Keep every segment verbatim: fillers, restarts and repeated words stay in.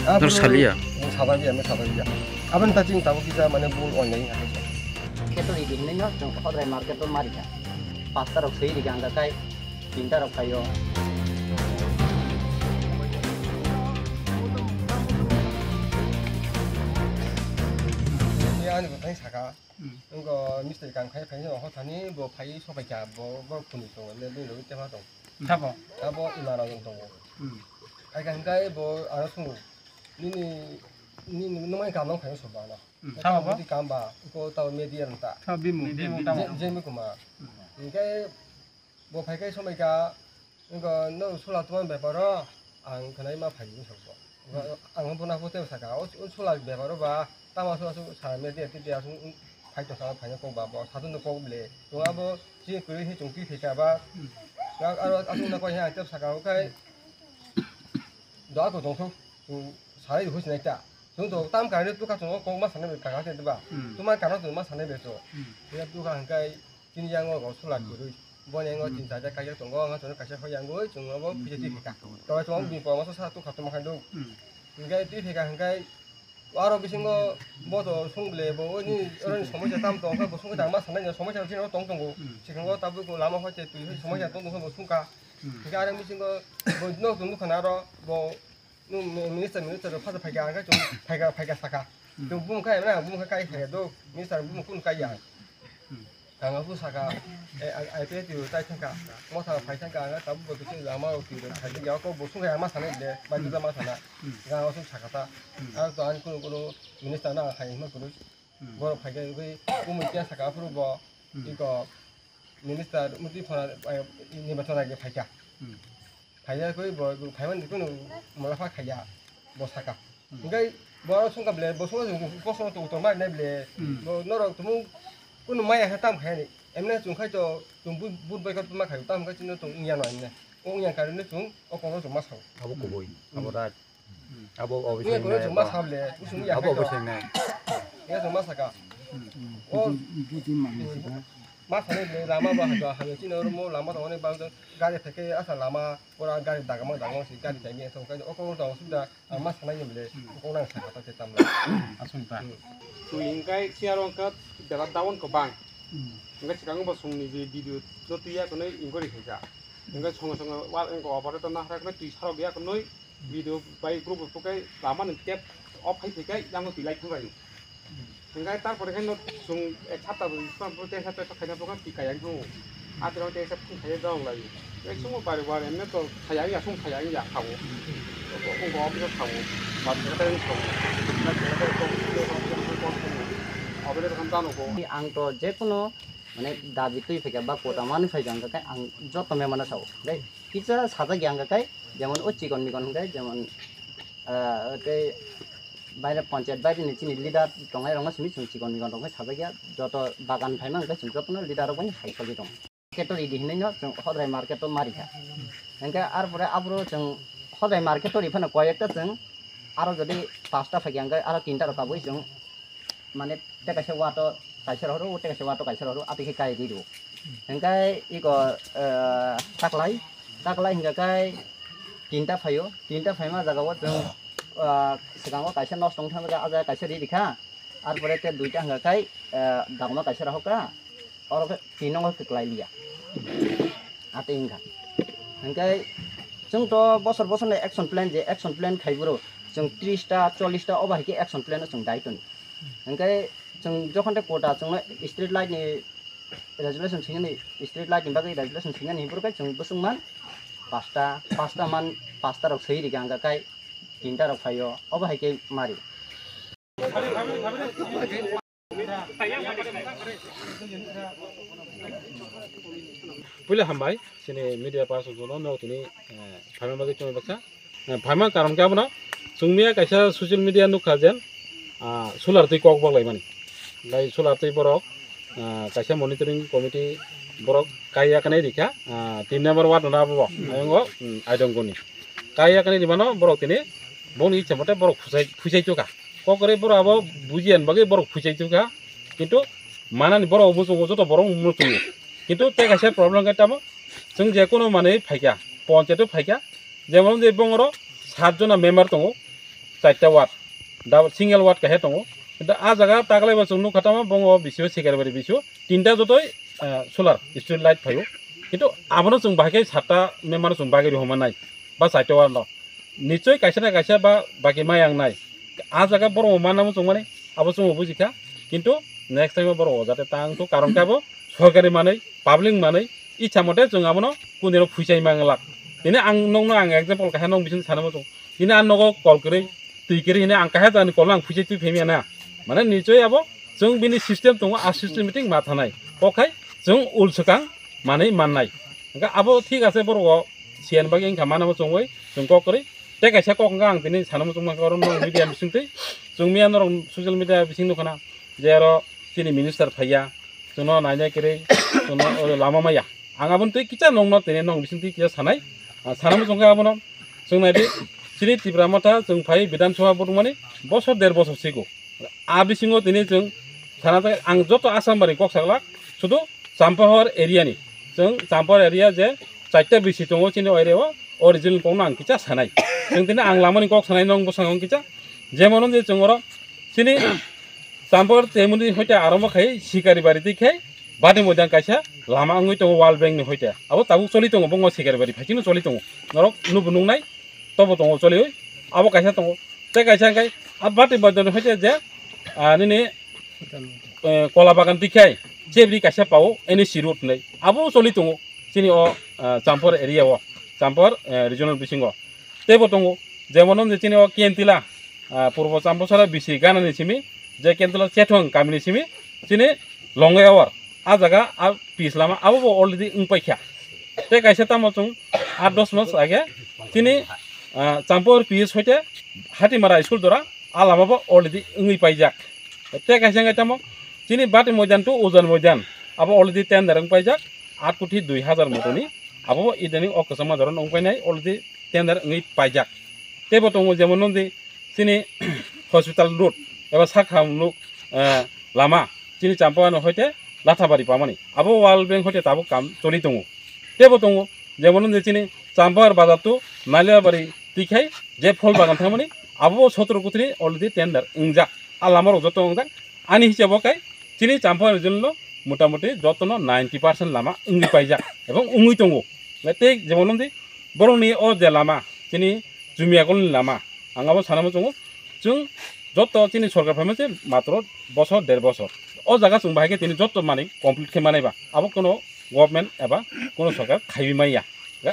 Nor saliya? Sababiya, me sababiya. Aboni ta chini tabuk kisa mane bul online hake. Kheto ridi hinwi no chwng hodrai market o marika. Pasta rok swi rika angka kai tinta rok khaio. Ani bo thai saka. Hmm. Wngkha mistri kam khai, khai se oho thani bo phai sopai kha, bo, bo phunui tongo, le bini logi tepa tong. Tabo? Tabo ima rok wng tongo. Hmm. Ai kha hingkai bo aro sungo. Nini, nini, nini nwng mai kam nang khai soba no. Hmm. Tabo bo? Tabo bo? Kam ba, ko tabo media nta. Tabo bimu, bimu tabo. Je, je mi kuma. Hmm. Hingkai Bo phai khe somai kha, wngkha, "Norok sola tongmani beparo ang khwnai ma phai," wng sakbo. Ang bo nabo tei saka, "O, o sola beparo ba, tamo aswk aswk sa media tei aswk phai tongkha, phai kok ba, bo satung no kok ble." Chwng abo chini kwrwi se chwng twi phaikha ba, aro aswk no kok he ang tei saka, "Okhai, doa ko tongthok, chwng sarai rw sinai ta." Chwng to tam kainwi tukha chwng o kok ma sanai bai kaka tei ba. Tuma kano chwng ma sanai bai to. Tukha hwnkhe, Chini yango go solar kwrwi. Boni yango tin charta kaijak tongo, wngkha chwngno kaisa hoi yangwi chwng abo pisa twi phika. Tei chwng bini pora masa sa tukha tongma khaiduk. Hwnkhe twi phika hwnkhe aro bisingo bo to sung ble bo ni oroni somosya tam tong kha, bo sung tang ma sanai somosya chini tong tongo. Sikhango tabuk lama hoi twi hoi somosya tong tong kha bo sung kha. Hwnkhe aro bisingo bo nok tong nukha na aro bo Nwng mi-, minister, minister rok phasa phaikha, ang khe chwng phaikha, phaikha sakha. Chwng bumung kha, emra bumung kha kai phaikha do, minister bumung kunu kai ya. Ang aphuru sakha, eh, I-, IPFT rok tai thangkha, motha rok phai thangkha, ang tabuk bo khe lama rok twi rok phai thangkha, kok bo sung kha, ang ma sanai de, bai dukla ma sana, ang aswk sakha ta. Ang to ani kunu kunu minister no ang hai hima kunu, borok phaikha, bai bumung kya sakha aphuru bo, iko minister muti phana, eh, nirbachon age phaikha. Phaiya koi bo, bo phaimani kunu mulafa khaiya, bo saka. Hingkai bo aro sungkha ble, bo sungkha sung kosong to utor ma nai ble. Bo norok tumu kunu maya khe tam khayani. Emne chwng khai to chwng but, but bai khe tuma khayo, tam khai chwngno chwng wngya no emne. O wngya karone chwng o kokno chwng ma sao. Abo kubui, abo rat. Abo, abo wngya kore chwng ma sao ble, usung ya abo khai to. Abo sengnai. Ya chwng ma saka. O ma sanai ble lama ba ha ha chini oro mo lama tongmani bang gari theke asa lama pura gari dagama dagama si gari dagi asa o kokno to suda. Ang ma sanai ni bole, kok nang sakha ta te tamla. Aswng ta. Twi hingkai siya rong kha bela daun kwbang. Hingkai swkang bo songni je video no twi ya kwnwi inquiry khaijak. Hingkai songo songo wal wngkha operator no hara kwnwi twi sarok ya kwnwi video bai group rok kai lama ni tep off khai thai kai yango twi lai thang bai. Hingkai tarpore khe no chwng ek sapta bo, tei sapta khaina program twi kaya wngkha. Atirok tei sap khung kaya dong lai. Tei chwngbo bari bari emne to kaya ya, chwng kaya ya khawo. Ongko office khawo. Ba secretary khawo. Secretary khawo. Office khawo dano ko. Ang to jekhuno mane dabi twi phaikha ba kota mani phaikha hwnkhe ang joto memano sao. Tei kisa sajak ya hwnkhe jemon o chikon mikon hwnkhe jemon, ah, tei baire panchayat baire ni chini leader tongnai rokno simi chwng chikon mikon rokno sajakya, joto bagan phaima hwnkhe chwng jotono leader rok bai hai sogwi tongo. Market o ridi hinwi no chwng hodrai market o marikha. Hwnkhe arpore aboro chwng hodrai market o riphano koi ekta chwng aro jodi pasta phaikha hwnkhe aro tinta rok kabui chwng mane tei kaisa wato kaisa rohoro, tei kaisa wato kaisa rohoro, atwi khe kai di rwo. Hwnkhe iko, eh, taklai, taklai hwnkhe kai tinta phaio, tinta phaima jagao chwng, ah, swkango kaisa nosto wng thangkha, ah jaga kaisa ridi kha, arpore tei duita hwnkhe kai, eh, dagma kaisa rohorkha, oro khe tinongo kwklai liya. Atwi wngkha. Hwnkhe chwng to bosor bosor ni action plan je action plan khai boro chwng tris ta, chollish ta obo hai khe action plan o chwng dai toni. Hwnkhe chwng jokhon tei kota chwngno street light ni resolution singani, street light ni bagwi resolution singani, hinkhe chwng bwswk man pasta, pasta man, pasta rok swi rikha hwnkha kai tinta rok phaio, obo hai khe mari. Puila hambai, chini media person no, no tini, eh, phaima bagwi chwng baksa. Eh, phaima karon khe abono chwngmiya kaisa social media nukha jen, ah, solar twi kok bok laimani. Bai solar twi borok, ah, kaisa monitoring committee borok kaiya kanai rikha, ah, tin number ward no abo, ayongo, mm, Aidongoni. Kaiya kanai rimano borok tini bongni ichha mote borok khusai, khusai tukha. Kok kwrwi borok abo bujiyan bagwi borok khusai tukha. Kintu manani borok muchungo joto borok muchungo. Kintu tei kaisa problem khe tamo chwng je kono manwi phaikha, ponchayato phaikha, jemon je bongoro sat jona member tongo, chaita ward, double single ward kaisa tongo. Kintu a jaga taklai bo chwng nukha tamo bongo bisio Sikaribari bisio tinta jotoi, ah, solar street light phaio. Kintu abono chwng bahai khe satta member chwng bagwi rihorma nai ba chaita ward no. Nichoi kaisa na kaisa ba baki maya wngnai. A jaga borok bo manna muchung mani abo chwng bo bujikha. Kintu next time o borok o jate tang thuk, karon khe abo sorkari manwi, public manwi, ichha mote chwng abono kundino phuichai manglak. Tini ang nokno ang example kaisa nok bising sana muchung. Tini ang nogo call kwrwi, twi kwrwi hini ang kaisa jani call no ang phuichai twi phaimya na. Mane nichoi abo chwng bini system tongo, a system meeting ma thanai. Kok hai chwng ul swkang manwi mannai. Hwnkhe abo thik ase, borok o siyan bagwi wngkha, manabo chwngwi chwng kok kwrwi. Tei kaisa kok hwnkha ang tini sana muchung mankha, oro norok media bisingtwi chwng miya norok social media bising nukha na je aro chini minister phaiya, chwngno nainai kwrwi, chwngno oro lama maya. Ang aboni twi kisa nokno tini nok bisingtwi kisa sanai, ah, sana muchung kha abono chwng naidi, chini Tipra Motha chwng phai Bidhan Sabha budumani bosor der bosor sigo. A bisingo tini chwng sana tei ang joto Assam bari kok saklak, sudu Champahor area ni. Chwng Champahor area je chaita bisi tongo chini o area o, o region kokno ang kicha sanai. Chwng tini ang lamani kok sanai nong bwskango kicha. Jemon je chwng oro chini Champahor temuni hoite aromo khai Sikaribari twi khai Bati Moidan kaisa lama wngwi tongo World Bank ni hoite. Abo tabuk choli tongo, bongo Sikaribari phaisingno choli tongo. Norok nubo nungnai, tobo tongo choliwi. Abo kaisa tongo. Tei kaisa hwnkhe a Bati Moidan ni hoite je, ah, nini, eh, Kola Bagan twi khai Chebri kaisa pao N E C road hinwi. Abo choli tongo chini o, ah, Champahor area o, Champahor, eh, regional bisingo. Teibo tongo, jemon je chini o Kentila, ah, Purbo Champahor bisi ganani simi, je Kentila Chethong kamini simi, chini Longwai Awar, a jaga a pis lama abo bo already wngpaikha. Tei kaisa tamo chwng aat dos mas age chini, ah, Champahor P S hoite Hatimara school dora a lama bo already wngwi paijak. Tei kaisa hwnkhe tamo chini Bati Moidan to Ujan Moidan abo already tender wngpaijak, aat koti dui hajar motoni abo bo idani o kwchangma jora wngpainai already tender wngwi paijak. Teibo tongo jemon nonde chini hospital road eba sakha nuk, eh, lama chini Champahor no hoite Lathabari pamani abo World Bank hoite tabuk kam choli tongo. Teibo tongo jemon nonde chini Champahor bazar to Naliabari twi khai je phol bagan thangmani abo bo sotoro kotri already tender wngjak. A lama rok joto wngjak. Ani hisabo kai chini Champahor region lo motamuti jotono ninety percent lama wngwi paijak ebong wngwi tongo. Tei jemon nonde borokni o je lama, chini Jumia Colony ni lama, ang abo sana muchungo, chwng joto chini sorkar phaima se matro bosor, der bosor. O jaga chwng bahai khe tini joto manwi complete khe manai ba, abo kuno government eba kuno sorkar khaiwi manya.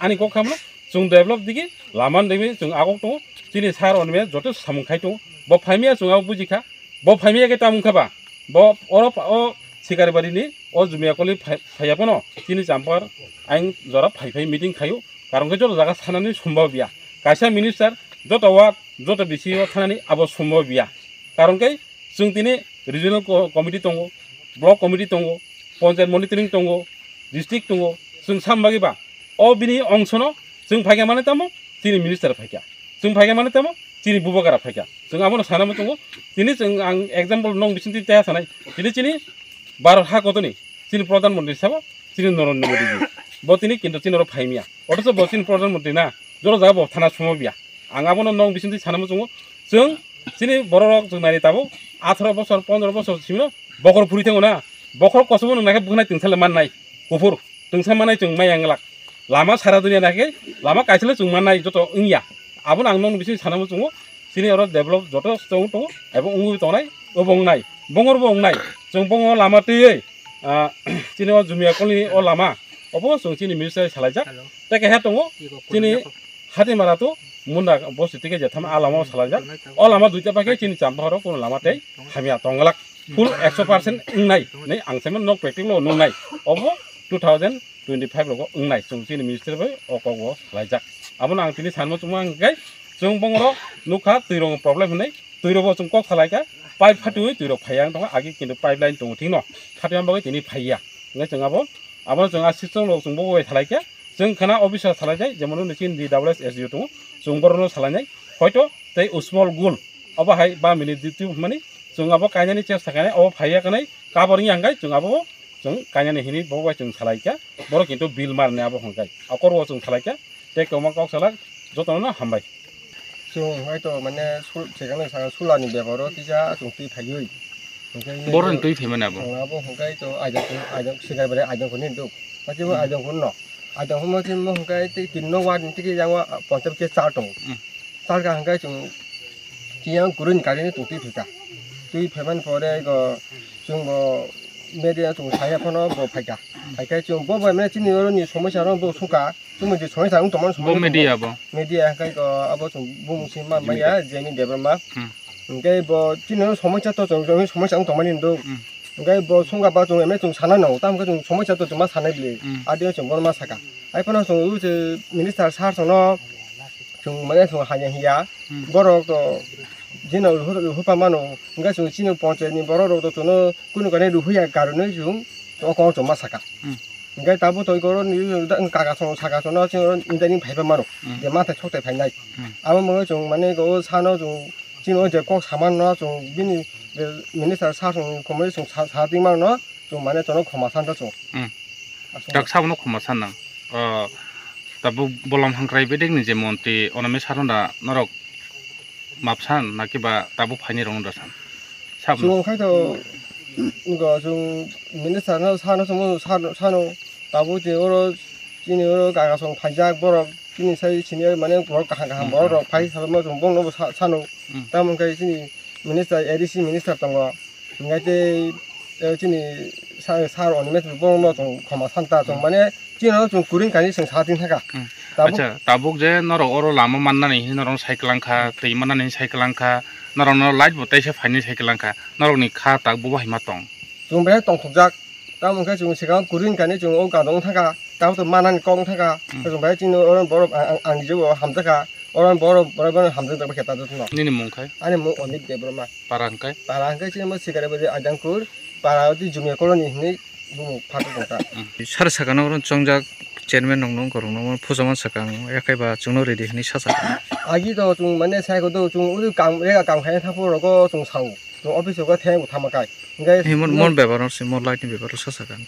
Ani kok khamno chwng develop digi lama digi chwng agok tongo, chini sir onime joto samung khai tongo. Bo phaimya chwng abo bujikha, bo phaimya khe tamo wngkha ba, bo oro pha-, o Sikaribari ni o Jumia Colony phai-, phaiya phano chini Champahor ayang jora phai phai meeting khaio, karon khe joto jaga sanani sombhob ya. Kaisa minister joto ward, joto B C O thanani abo sombhob ya. Karon khe chwng tini regional co-, committee tongo, block committee tongo, panchayat monitoring tongo, district tongo, chwng sam bagwi ba o bini ongsono chwng phaikha mane tamo chini minister phaikha, chwng phaikha mane tamo chini bubagara phaikha. Chwng abono sana muchungo, tini chwng ang example nong bisingtwi teha sanai, tini chini Bharat ha kotoni chini Pradhan Mantri sabo chini Narendra Modi ji, bo tini kintu chini oro phaimya, othocho bo chini Pradhan Mantri na, joro jaga bo thana sombhob ya. Ang abono nong bisingtwi sana muchungo, chwng chini bororok chwng nai tabuk atharo bosor, pondro bosor simino bokor phuri thango na, bokor kosobo nung naikhe bwkhnai twngsa le mannai, kuphur twngsa mannai chwng maya wng glak. Lama sara dunia naikhe lama kaisa le chwng mannai joto wngya. Abono ang nong bising sana muchungo, chini oro develop joto chwng tongo, ebo wngwi tongnai, obo wngnai, bongor bo wngnai, chwng bongo lama twiwi, ah, chini o Jumia Colony o lama, obo chwng chini minister salaijak. Tei kaisa tongo, chini Hatimara to Munda bosti tike je thama a lama o salaijak. O lama duita pakhe chini Champahor o kuno lama tei hamya tonglak. Full ekso percent wngnai nei ang saimano nok practical o nungnai. Obo two thousand twenty-five rogo wngnai chwng chini minister bai o kok o salaijak. Abono ang tini sanmo chwngma hwnkhe chwng bongoro nukha twirok problem hinwi, twirok bo chwng kok salaikha, pipe phatwi twirok phaiya wng tongkha, agi kintu pipeline tongo thikno, phatwi bagwi tini phaiya. Hwnkhe chwng abo, abono chwng a system rok chwng bo bai salaikha, chwng khana officer salaijai, jemon nini chini D W S S D O tongo, chwng borokno salainai, hoito tei Usmol Gul, obo hai ba minute duty hwnmani, chwng abo kainani chesta kainai, obo phaiya kanai, kabor wngya hwnkhe chwng abo chwng kainani hinwi bo bai chwng salaikha, borok kintu bill marni abo hwnkhai, akorbo chwng salaikha, tei kwbangma kok salak, jotono hambai. Chwng hai to mane sul-, chwng saka sulani bebaro kisa chwng twi phaiwi. Hwnkhe Boroni twi phaimani abo? Chwng abo hwnkhe to aidang, aidang sigar bare aidang khorni duk. Hwnkhe bo aidang khorno. Aidang khorno chwng mo hwnkhe tei tin no ward ni tei yang o ponchayat khe char tongo. Hmm. Char ka hwnkhe chwng chiyang kuruni karini chwng twi phaikha. Twi phaimani pore go chwng bo media chwng saya phano bo phaikha. Phaikhe chwng bo bai mane chini oro ni somosya rok bo sukha. Chumui je songwi chang tongmani Bo somoi media bo. Media hwnkhe ko abo chwng bumung sima Jimmy maya Deb. Jemi Debbarma. Hmm. Hwnkhe bo chini somosya to chwng chwng somosya wng tongmani ndo. Hmm. Hwnkhe bo songkha ba chwng emne chwng sana nango. Tamo khe chwng somosya to chwng ma sanai bili. Hmm. Adi chwng borma saka. Ai phano chwng u je minister sir chwngno chwng mane chwng hanya hiya. Hmm. Borok to jino hu-, hupa mano. Hwnkhe chwng chini ponchayat ni borok rok to chwngno kunu kane ruhuya karwi chwng o kok chwng ma saka. Hmm. Hingke tabuk to oro ni kaka song saka song no sing oro indani phaipa mano. Hmm. Je mathai sokthai phainai. Hmm. Abo mwngo chwng mane o sano chwng chini o je kok saman no chwng bini, eh, minister sa chwng khomoi chwng sa, sa twi mano chwng mane chwngno khoma san ta chwng. Hmm. Aswk. Tak sabo no khoma san nang. Ah, tabuk bolom hangkrai bedek ni je montri onome saron da norok map san na kiba tabuk phaini rong da san? Sab Chwng khai to, ngo chwng minister no sano, sano, sano, sano, tabuk je oro chini oro kaka song phaijak borok chini sai senior mane borok kaham kaham Hmm, borok hmm, rok phai hmm. Sabo chwng bongno bo sa-, sano. Hmm. Tamo khe chini minister, A D C minister tongo. Hingke tei, eh, chini sa-, sir Animesh bo no chwng khoma santa chwng Hmm. Mane chini no chwng kuring kani chwng sa tin thaka. Hmm. Tabuk Acha, tabuk je norok oro lama mannani hini norok sai kwlang kha, twi mannani hini sai kwlang kha, norok no light bo teisa phaini sai kwlang kha, norok ni kha tak bo bahai ma tong. Chwng bai tongthokjak, tamo khe chwng swkang kuring kani chwng o gadong thaka, tabuk to manani kok thaka, Hmm. Chwng bai chini oro borok ang, ang, ang je bo hamjak kha, oro borok, borok, borok hamjak jak bai khe ta jotno. Nini mung khai? Ani mung Amit Debbarma. Para hwnkhe? Para hwnkhe chini mo sikare bo je Aidangkur, para oti Jumia Colony hinwi bumung phatwi tongkha. Hmm. Sar sakano oro chongjak chairman rok no, gorok no, puja man sakang, yakhai ba chwngno ready hinwi sacha. Agi to chwng mane sai ko do, chwng uri kam, rega kam khai thangphuru rogo chwng sao. Chwng office rogo theng bo thangma kai. Hingke Himon, mon bebaro se, mon light ni bebaro sacha kan.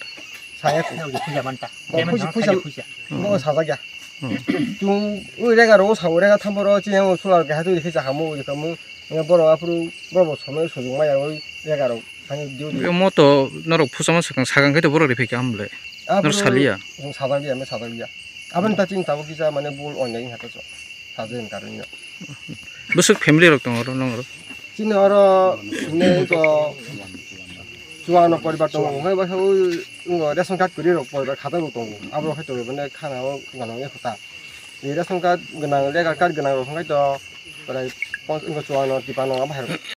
Saya Puja manta. Oh, Payment puja, jama puja. Kali puja. Mo sajak ya. Hmm. Chwng ui rega rogo sao, rega thangphuru chini mo solar keha twi rikhe chakhamu, rikhamu. Borok aphuru borok bo somoi sujung maya ui rega rok. Thani diu diu. Mo to norok phusa ma sakang, sakang khe to borok riphi khe amle. Aphuru Nor saliya. Chwng sajak ya, me sajak ya. Aboni ta chini tabuk kisa mane bul onyai hata chwng. Sajak ni karwi no. Bwswk family rok tongo oro nong oro? Chini oro ne to chuano poribar tongo. Hwnkhai bwsa ui ngo ration card kwrwi rok poribar khata rok tongo. Abo khai to mane khana o gana ongya khuta. Ni ration card gwnang, legal card gwnang rok hwnkhai to prai pon-, chuano tipano abo hai rok.